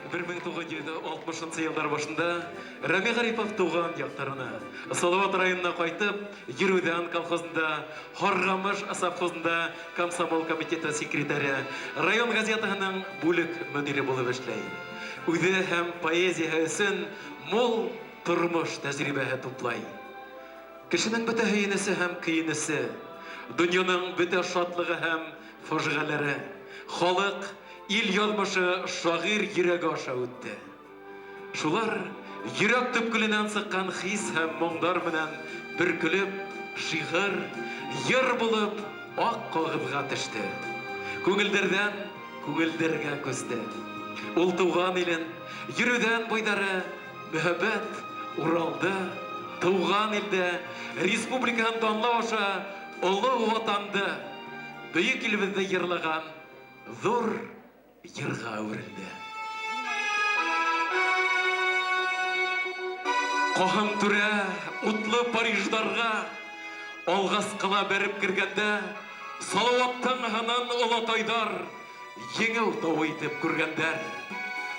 1960 нчы еллар башында Рәми Гарипов туган якларына, Салават районына кайтып, Йөрүдән колхозында, Харгамыш совхозында комсомол комитеты секретаре, район газетаһының бүлек мөдире булып эшләй. Үзе һәм поэзияһе өчен мул тормыш тәҗрибәһе туплай. Кешенең бөтә һөенесе һәм көенесе, дөньяның бөтә шатлыгы һәм фаҗигаләре, халык, ил язмышы шагыйрь йөрәге аша үтте. Шулар йөрәк төпкеленнән сыккан хис һәм моңнар белән бөркелеп, шигырь, йыр булып ак кагызга төште. Күңелдәрдән күңелдәргә күчте. Ул туган илен, йөрүдән байдары, Мөһабәт Уралда, туган илдә, республиканың данлау аша олы Ватанды, бөек илебезне йырлаган зур йырга әверелде. Каһым түрә утлы Париждарга алгаскыла бәреп кергәндә, Салаваттың һынын олатайдар Еңеү тавы итеп күргәндәр.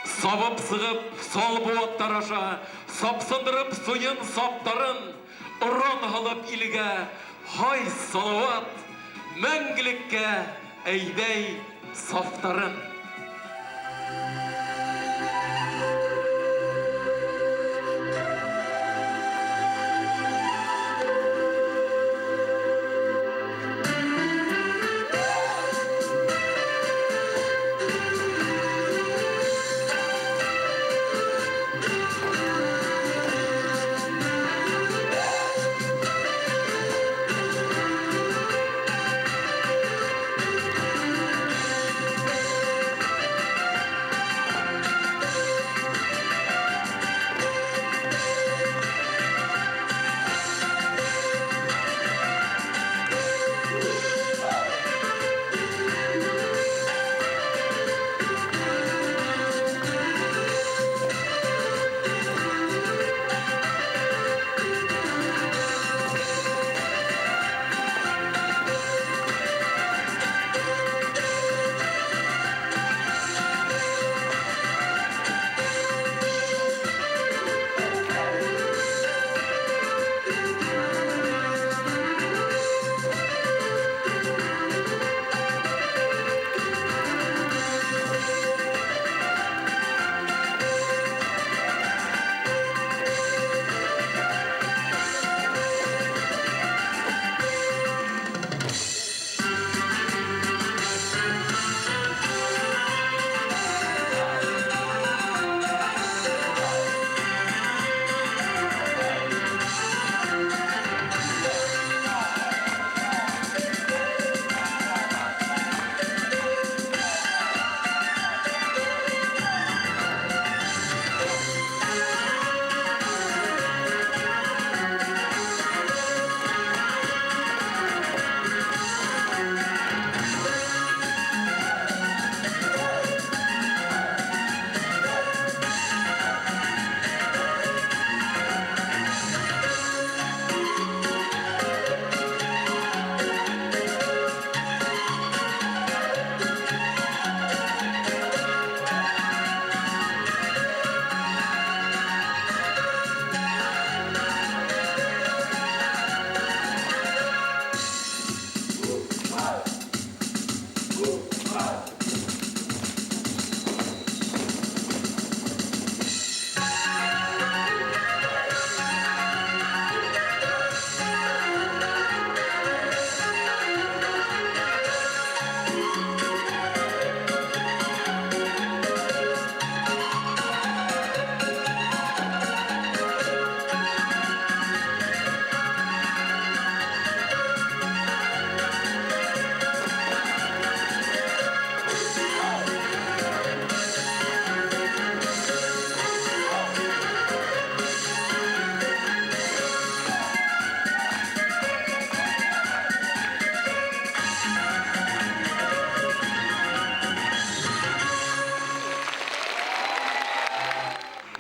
Сабып сыгып сал буаттар аша, Сапсындырып суен саптарын, Оран һалып илгә, һай, Салават, Мәңгелеккә әйдәй сафтарын.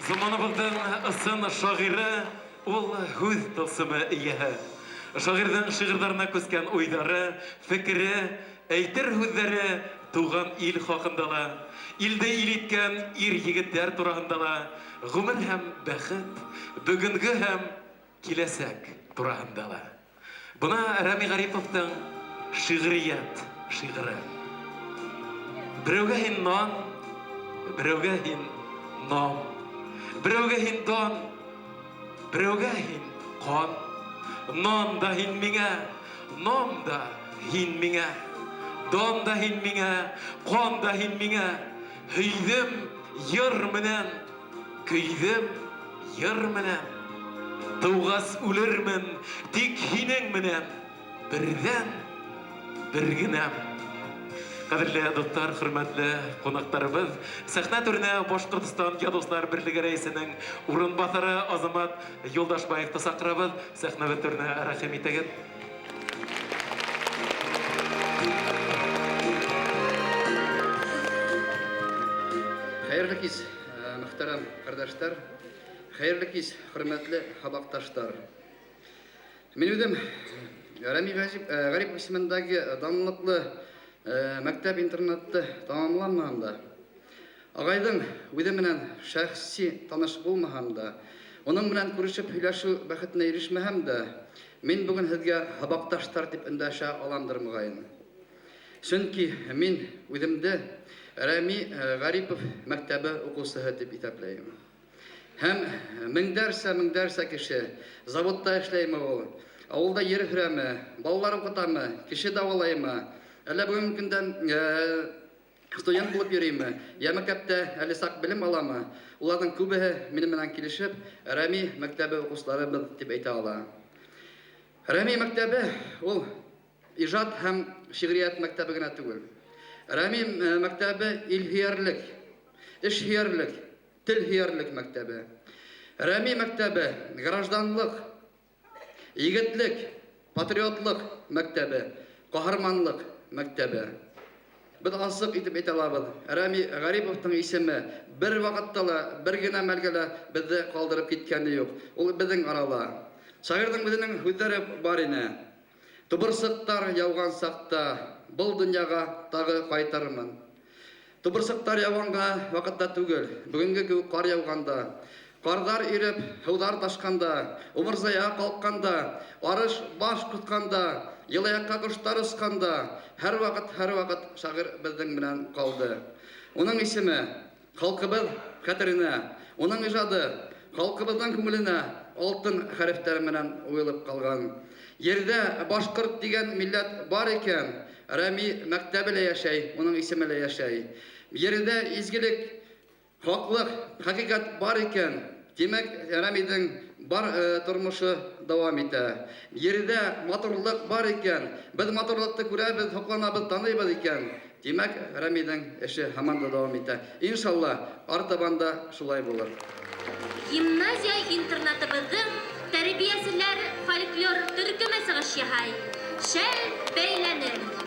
Заманыбыҙҙың ысын шағиры ул һүҙ тылсымы эйәһе. Шағирҙың шиғырҙарына күскән уйҙары, фекере, әйтер һүҙҙәре туған ил хакында ла, илде ил иткән ир-егетләр тураһында ла, ғүмер һәм бәхет, бөгөнгө һәм киләсәк тураһында ла. Бына Рәми Ғариповтың Шиғриәт шиғыры. Берәүгә һин нан, берәүгә һин нам, берәүгә һин дан, берәүгә һин ҡан. Нан да һин миңә, нам да һин миңә, дан да һин миңә, ҡан да һин миңә. Һөйҙөм йыр менән, көйҙөм йыр менән. Тыуғас үлермен, тик һинең менән берҙән бер генәм. Ҡәҙерле дуҫтар, хөрмәтле ҡунаҡтарыбыҙ, сәхнә түренә Башҡортостан Яҙыусылар берлеге рәйесенең урынбаҫары Азамат Юлдашбаевты саҡырабыҙ. Сәхнә түренә рәхим итегеҙ. Хәйерле кис, мөхтәрәм ҡәрҙәштәр. Хәйерле кис, хөрмәтле һабаҡташтар. Мин үҙем Рәми Ғәрипов исемендәге данлыҡлы мәктәп-интернатты тамамламаһам да, ағайҙың үҙе менән шәхси таныш булмаһам да, уның менән күрешеп һөйләшеү бәхетенә ирешмәһәм дә, мин бөгөн һеҙгә һабаҡташтар тип өндәшә аламдыр моғайын. Сөнки мин үҙемде Рәми Ғәрипов мәктәбе уҡыусыһы тип иҫәпләйем. Һәм меңдәрсә кеше заводта эшләйме ул, ауылда ер һөрәме, балалар уҡытамы, кеше дауалаймы, әллә бөгөнгө көндә студент булып йөрөймө, йә мәктәптә әле саҡ белем аламы, уларҙың күбеһе минең менән килешеп, Рәми мәктәбе уҡыусыларыбыҙ тип әйтә ала. Рәми мәктәбе ул ижад һәм шиғриәт мәктәбе генә түгел. Рәми мәктәбе илһөйәрлек, эшһөйәрлек, тел һөйәрлек мәктәбе. Рәми мәктәбе гражданлыҡ, егетлек, патриотлыҡ мәктәбе, ҡаһарманлыҡ мәктәбе. Беҙ асыҡ итеп әйтә алабыҙ, Рәми Ғәриповтың исеме бер ваҡытта ла, бер генә мәлгә лә беҙҙе ҡалдырып киткәне юҡ. Ул беҙҙең арала. Шағирҙың үҙенең һүҙҙәре бар ине. Тубырсыҡтар яуған саҡта был донъяға тағы ҡайтырмын. Тубырсыҡтар яуғанға ваҡытта түгел, бөгөнгө кеүек ҡар яуғанда, ҡарҙар иреп, һыуҙар ташҡанда, умырзая ҡалҡҡанда, арыш баш ҡотҡанда, йылаяҡҡа ҡоштар осҡанда, һәр ваҡыт, һәр ваҡыт шағир беҙҙең менән ҡалды. Уның исеме халҡыбыҙ хәтеренә, уның ижады халҡыбыҙҙың күңеленә алтын хәрефтәр менән уйылып ҡалған. Ерҙә башҡорт тигән милләт бар икән, Рәми мәктәбе лә йәшәй, уның исеме лә йәшәй. Ерҙә изгелек, хаҡлыҡ, хәҡиҡәт бар икән, тимәк, Рәмиҙең бар тормошо дауам итә. Ерҙә матурлыҡ бар икән, беҙ матурлыҡты күрәбеҙ, һоҡланабыҙ, таныйбыҙ икән, тимәк, Рәмиҙең эше һаман да дауам итә. Иншалла, артабан да шулай булыр. Гимназия интернатыбыҙҙың тәрбиәселәр фольклор төркөмө сығыш яһай. Шәл бәйләнем.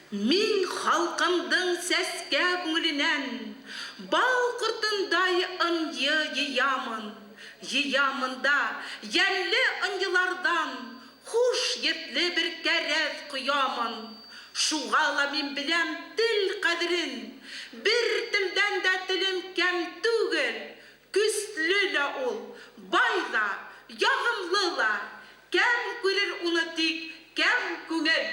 Мин халҡымдың сәскә күңеленән бал ҡортондай ынйы йыямын. Йыямын да йәнле ынйыларҙан хуш еҫле бер кәрәҙ ҡоямын. Шуға ла мин беләм тел ҡәҙерен, бер телдән дә телем кәм түгел. Көслө лә ул, бай ҙа, яғымлы ла, кәм күрер уны тик кәм күңел.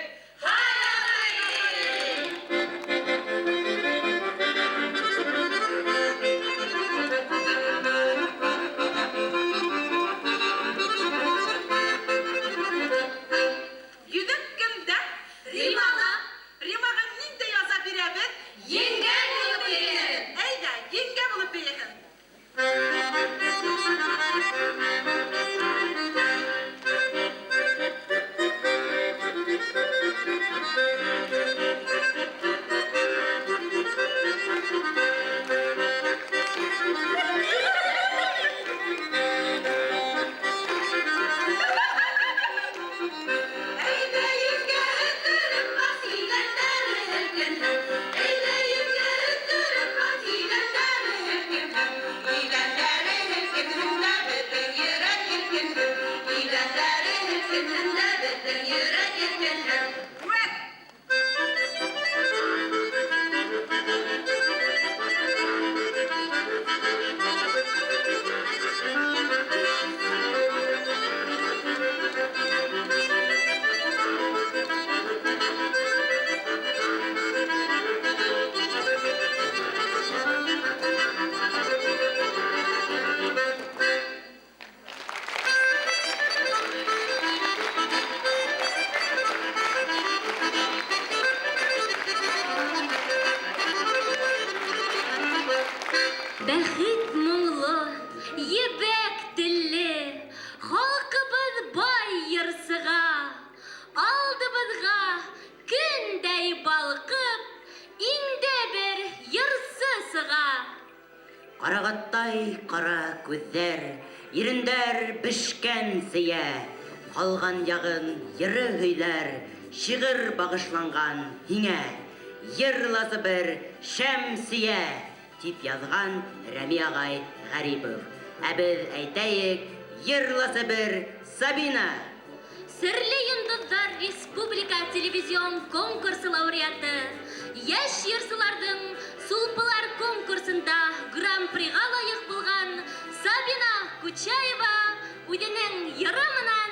Йөҙөк кемдә? Римала. Римаға ниндәй яза бирәбеҙ? Еңгә булып бейеһен. Әйҙә, еңгә булып бейеһен. Әйҙә еңгә өтөрөп баҫ, еләндәре һелкенһен. Әйҙә еңгә өтөрөп баҫ, еләндәре һелкенһен. Еләндәре һелкенһен дә беҙҙең йөрәк һелкенһен. Еләндәре һелкенһен дә беҙҙең йөрәк һелкенһен. Үәт! Бәхет моңло, ебәк телле, халҡыбыҙ бай йырсыға. Алдыбыҙға көндәй балҡып, инде бер йырсы сыға. Ҡарағаттай ҡара күҙҙәр, ирендәр бешкән сейә. Ҡалған яғын йыры һөйләр, шиғыр бағышланған һиңә. Йырласы бер Шәмсиә, тип яҙған Рәми ағай Ғәрипов. Ә беҙ әйтәйек, йырласы бер Сабина. Серле йондоҙҙар республика телевизион конкурсы лауреаты, йәш йырсыларҙың Сулпылар конкурсында гран-приға лайыҡ булған Сабина Кучаева үҙенең йыры менән